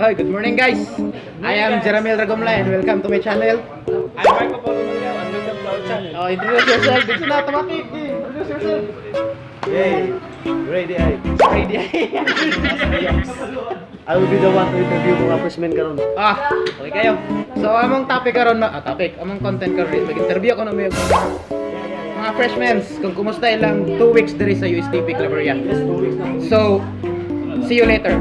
Hi, good morning, guys. I am Jeremiel Ragomla and welcome to my channel. I'm Marco Polo Mangyao and welcome to our channel. Oh, introduce yourself. Dito na automatic. Introduce yourself. Yay! Ready ay. Ready. I will be the one to interview mga freshmen karon. Ah, okay kayo. So, among topic karon na topic, among content karon is mag-interview ako ng mga freshmen kung kumusta ilang 2 weeks diri sa USTP Claveria. Yes, 2 weeks na. So, see you later.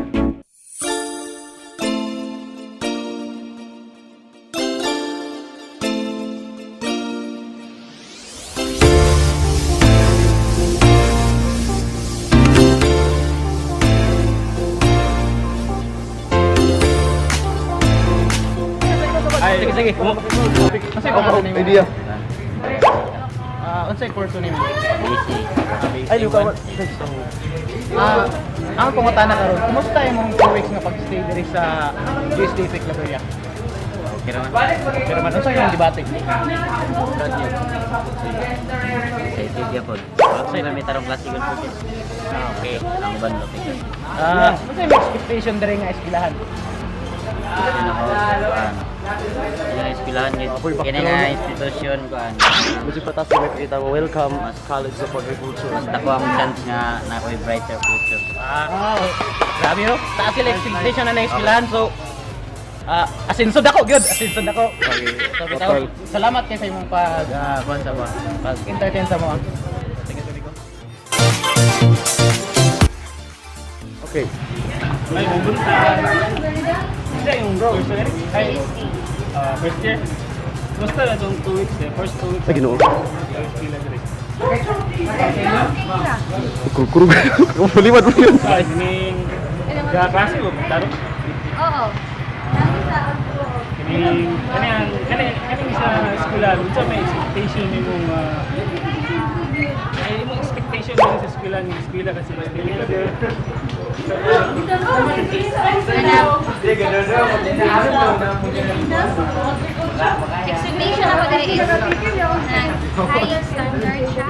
Ay, Sige, sige. Kasi Oh, idea. Ah, unsay course nimo? Ay, luka what? Ah, ang pangutana karon, kumusta imong 2 weeks nga pag-stay diri sa USTP Claveria? Okay naman. Pero man unsa imong debate? Sa Ethiopia po. Sa may tarong klase ko po. Ah, okay. Ang ban okay. Ah, unsa imong expectation diri nga eskwelahan? Yun ako. Ano. Yun ang eskwelahan. Kini nga institusyon ko ano. Medyo patas may pakita mo. Welcome College of Agriculture. Mas dako ang chance nga na ako'y brighter future. Ah, grabe no. Taas sila expectation na ng eskwelahan. So, asinsod ako, gyud. Asinsod ako. So, bitaw, salamat kay sa imong pag kuan sa mo, pag entertain sa mo. Sige, sige ko. Okay. Ay, pupunta. Hindi, yung bro. Ay, first year. Kumusta na itong 2 weeks eh? First 2 weeks. Ay, Ginoo. UST lang rin. Kurkurug. Liwat mo yun. Ah, kining ga klase mo, taro. Oo. Kining kani ang kani kani sa eskwelahan, unsa may expectation nimong ay imong expectation diri sa eskwelahan, yung eskwela kasi mas dili ka diri. Expectation ako diri is na high standard siya.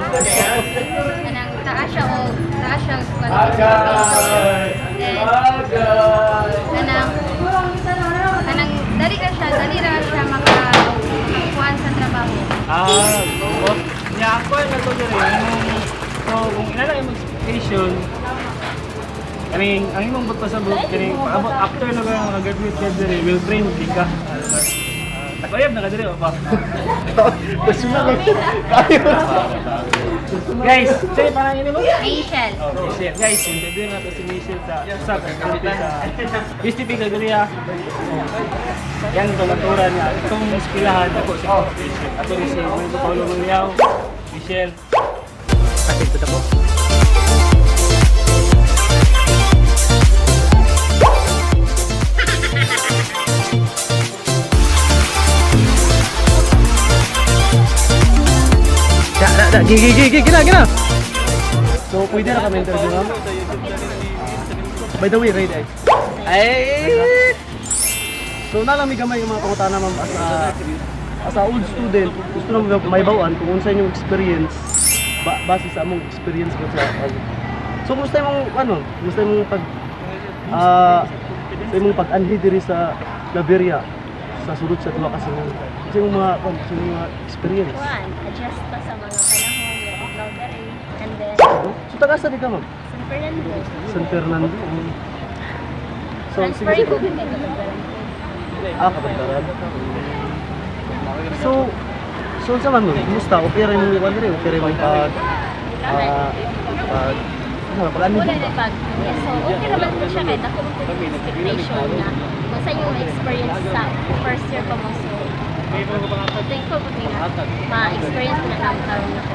Kanang taas siya o taas siya qualification. Then, kanang kanang dali ra siya, dali ra siya maka kuan sa trabaho. Ah, oo. Nya ako ay nato diri imong so kung ina lang imong expectation kaning ang imong buot pasabot kaning paabot after na ka maka-graduate ka diri will train di ka. Tagbayab na ka diri o ba? Tapos na kayo. Guys, say parang ini mo. Michelle. Oh, Michelle. Guys, interview na to si Michelle sa sa sa USTP Claveria. Oh. Yan itong natura niya. Itong eskwelahan ako si Michelle. Ato ni si Marco Paulo Mangyao. Michelle. Asinsod ako. Da, da, da, gi, gi, gi, gi, gina, gina. So, pwede na kami interview, ma'am? By the way, ready ay. Ay! So, nalami gamay yung mga pangutana, ma'am, as a old student, gusto na may bawaan kung unsa inyong experience ba base sa among experience ko sa ano. So, kumusta imong ano, kumusta imong pag sa imong pag-anhi diri sa Claveria sa sulod sa tuwa ka sa imong mga kung sa imong mga experience. Kuan, adjust pa sa mga panahon, yung adlaw diri. And then, So, taga sa di ka, ma'am? San Fernando. San Fernando. So, sige, Transfer sige. ko kay Kabagdaran. Ah, Kabagdaran. So, so sa man mo, kumusta? Okay rin mo diri, okay rin mo pag pag ano, pag ano Wala na pag. Yes, so okay naman po siya kay dako man po yung expectation na kung sa yung experience sa first year pa mo. So, thankful po nga ma-experience ko na ang karon na ko.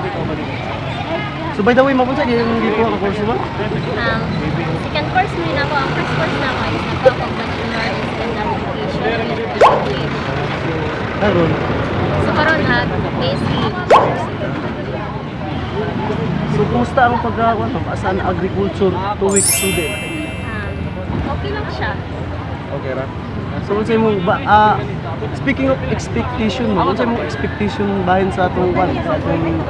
So by the way, mapunsa yung gikuha ka course mo? Second course mo na ako. Ang first course na ako is nagkuha ko Bachelor in Secondary Education with English. Karon. So karon ha, basic. So kumusta ang pag ano, as an agriculture 2-week student? Okay lang siya. Okay ra. So unsa imong ba speaking of expectation mo, unsa imong expectation bahin sa atong kwan, sa atong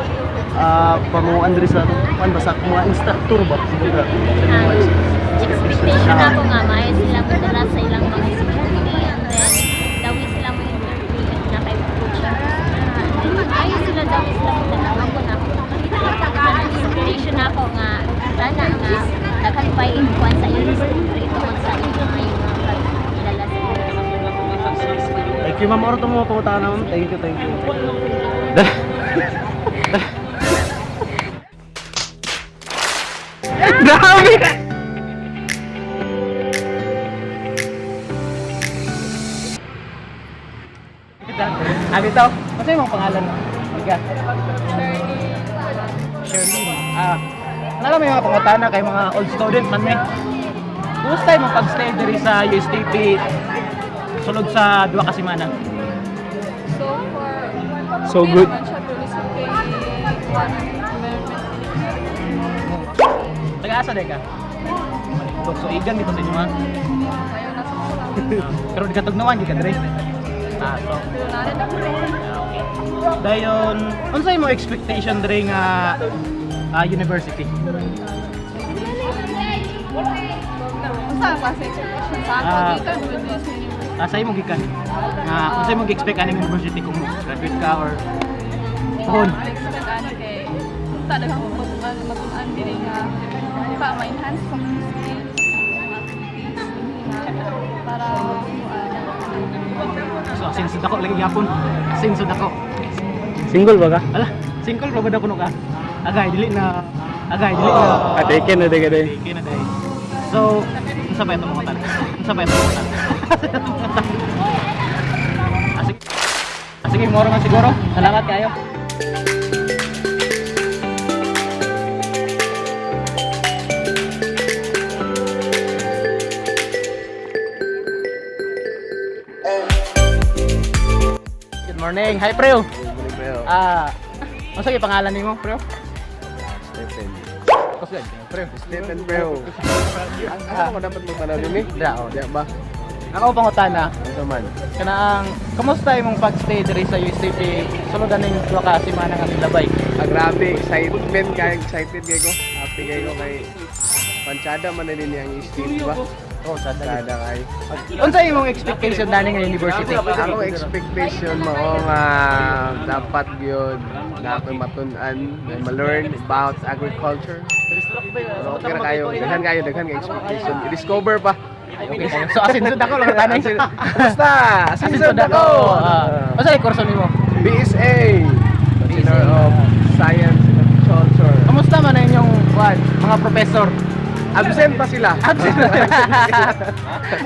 pamuan diri sa atong kwan ba sa mga instructor ba kumbaga? Unsa imong mga Expectation ako nga maayo sila modala sa ilang mga estudyante and then dawi sila mo interview if na kay coaching. And then maayo sila, dawi sila modala ako na ako. Expectation ako nga sana nga daghan pa kuan sa industry tungod sa inyong mga pagkilala sa inyo. Thank you, ma'am. Oro to mga pangutana, ma'am. Thank you, thank you. Grabe! Abi to, ano yung pangalan mo? Ika. Shirley. Ah, alam mo yung mga pangutana kay mga old student man eh. Kumusta yung pag-stay diri sa USTP sulod sa duha ka semana? So far, So okay good. naman siya, pero it's okay. One environment. Taga-asa day ka? So igan dito sa inyo ha. Ayaw na sa Ah, pero di ka tugnawan, di ka diri. Ah, so Pero narin ako rin. dayon, unsay mo expectation diri nga university? Unsa ang klase expectation sa ako? Ah. Gikan mo dito sa university. Ah, sa imo gikan. Nga unsay mo gi-expect aning university kung graduate ka or pohon? Expect ano kay unta daghang matuan matuan diri nga pa ma-enhance sa mga skills, mga activities nga para So sinsod ako lagi gyapon. Sinsod ako. Single ba ka? Ala, single pa ba daw kuno ka? Agay dili na. Agay dili na. Ah, taken na, taken na. Taken na day. So, unsa ba itong mga tan? Unsa ba itong mga tan? Ah, sige. Ah, sige, moro man siguro. Salamat kayo. Good morning. Hi, Preo. Ah, unsa gyud pangalan nimo, Preo? Stephen. Kusgan, Preo. Stephen bro. Asa ko dapat magtanaw din eh? Dra, oh. Diya ba? Ako pangutana, Ano man? kanaang kumusta imong pag-stay diri sa UCP sulod aning duha ka semana nga milabay? Ah, grabe, excitement kay excited kay ko. Happy kay ko kay Panchada man na din ang Steve ba? Oh, sada. Panchada kay. Unsa imong expectation dani nga university? Ako expectation mo nga dapat gyud na ako'y matun-an, na ma-learn about agriculture. So, okay ra kayo, daghan kayo expectation. I-discover pa. Okay, so asin ako lang tanay. Basta, Asin asin ako. Ah, unsa kurso nimo? BSA, Bachelor of Science in Agriculture. Kumusta man ang inyong kuan, mga professor? Absent pa sila. Absent.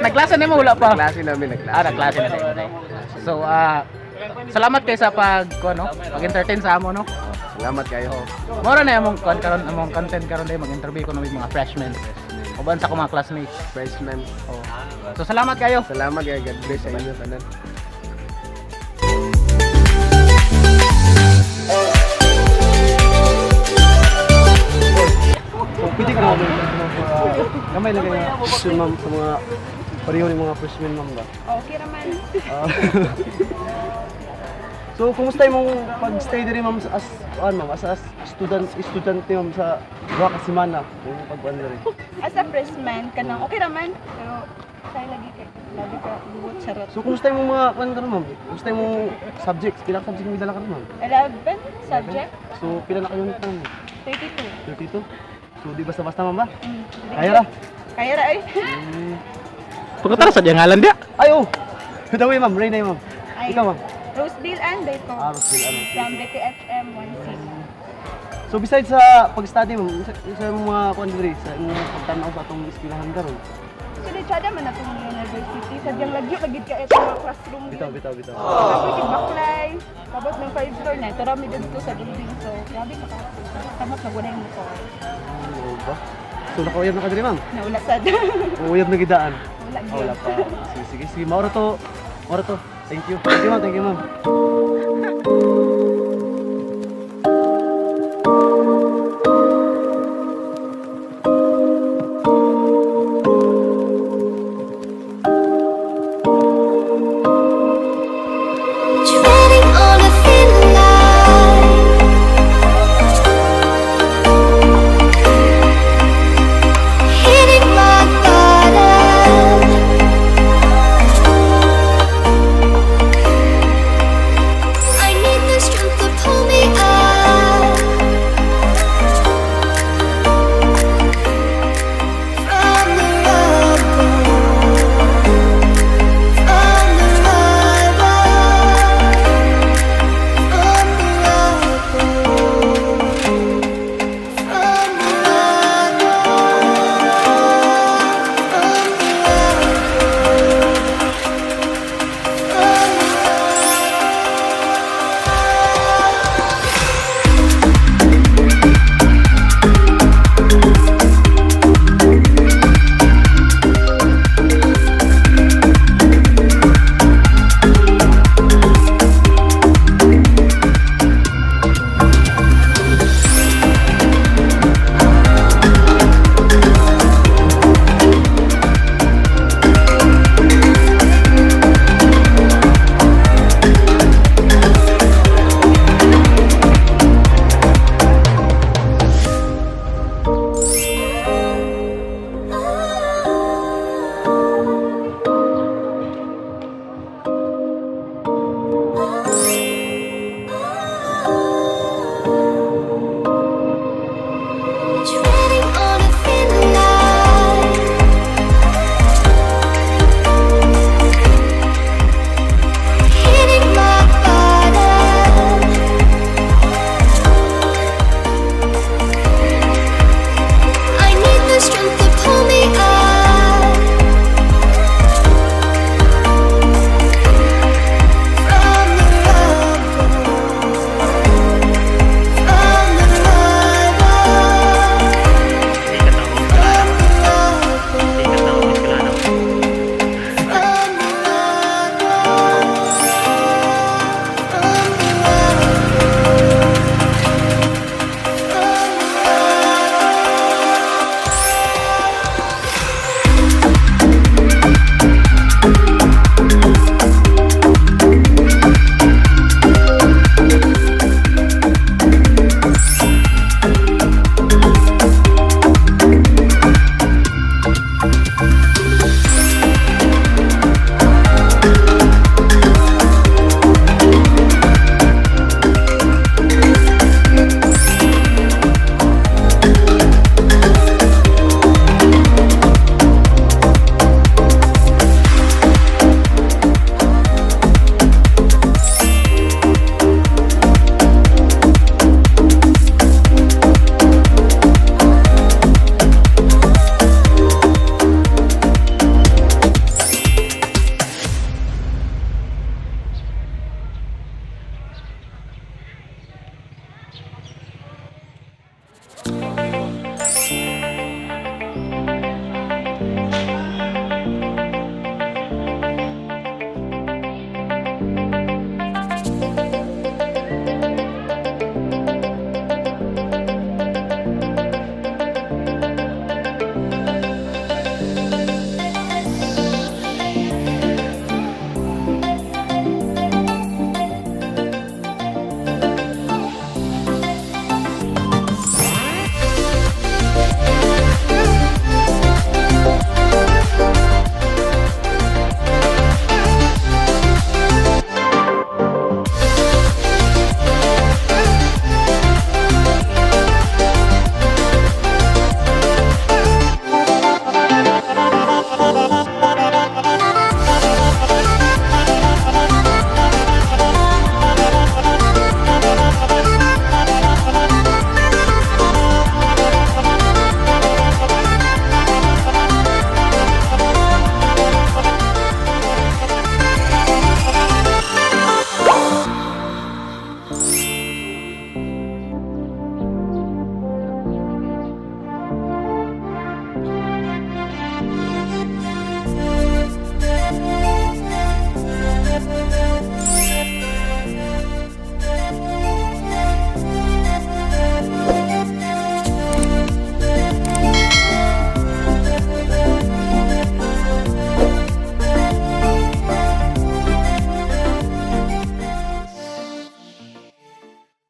Nagklase nimo wala pa? Nagklase namin, nagklase. Ah, nagklase na tayo. So, salamat kay sa pag kuan no, pag-entertain sa amo no. Salamat kayo. Mora na among kuan karon, among content karon day mag-interview ko ng mga freshmen. Uban sa akong mga classmates. Freshmen. Oh. So salamat kayo. Salamat kayo. God bless sa inyo tanan. So, pwede ka naman gamay lang kayo question, ma'am, sa mga pareho ni mga freshmen, ma'am ba? Okay raman. Ah. So, kumusta imong pag-stay diri, ma'am, as ano, ma'am, as student estudyante, ma'am, sa duha ka semana imong pag-kuan diri? As a freshman kanang okay raman pero say lagi kay lagi ka buot charot. So, kumusta imong mga kuan karon, ma'am? Kumusta imong subjects? Pila ka subject mo dala karon, ma'am? 11 subject. So, pila na kayo nito, ma'am? 32. 32? So, di basta-basta, ma'am ba? Mm. Kaya ra. Kaya ra ay. Pagkatara sa ngalan dia. Ay, oh! Dawi, ma'am. Ray na, ma'am. Ay. Ikaw, ma'am. Roseville and Dayton. Ah, Roseville, ano. From BTFM 1C. So besides sa pag-study mo, sa imong mga kuan diri, sa imong pagtan-aw sa atong eskwelahan karon. Actually, tsada man atong university. Sadyang lagyo lagi ka ito mga classroom. Bitaw, bitaw, bitaw. Tapos yung baklay, tapos ng 5 floor na. Tara, may dito sa building. So, grabe ka Kamot na wala yung motor. Oo ba? So nakauyab na ka diri, ma'am? Naula sad. Uyab na gidaan. Wala Ah, wala pa. Sige, sige, sige. Maura to. Maura to. Thank you. Thank you, ma'am. Thank you, ma'am.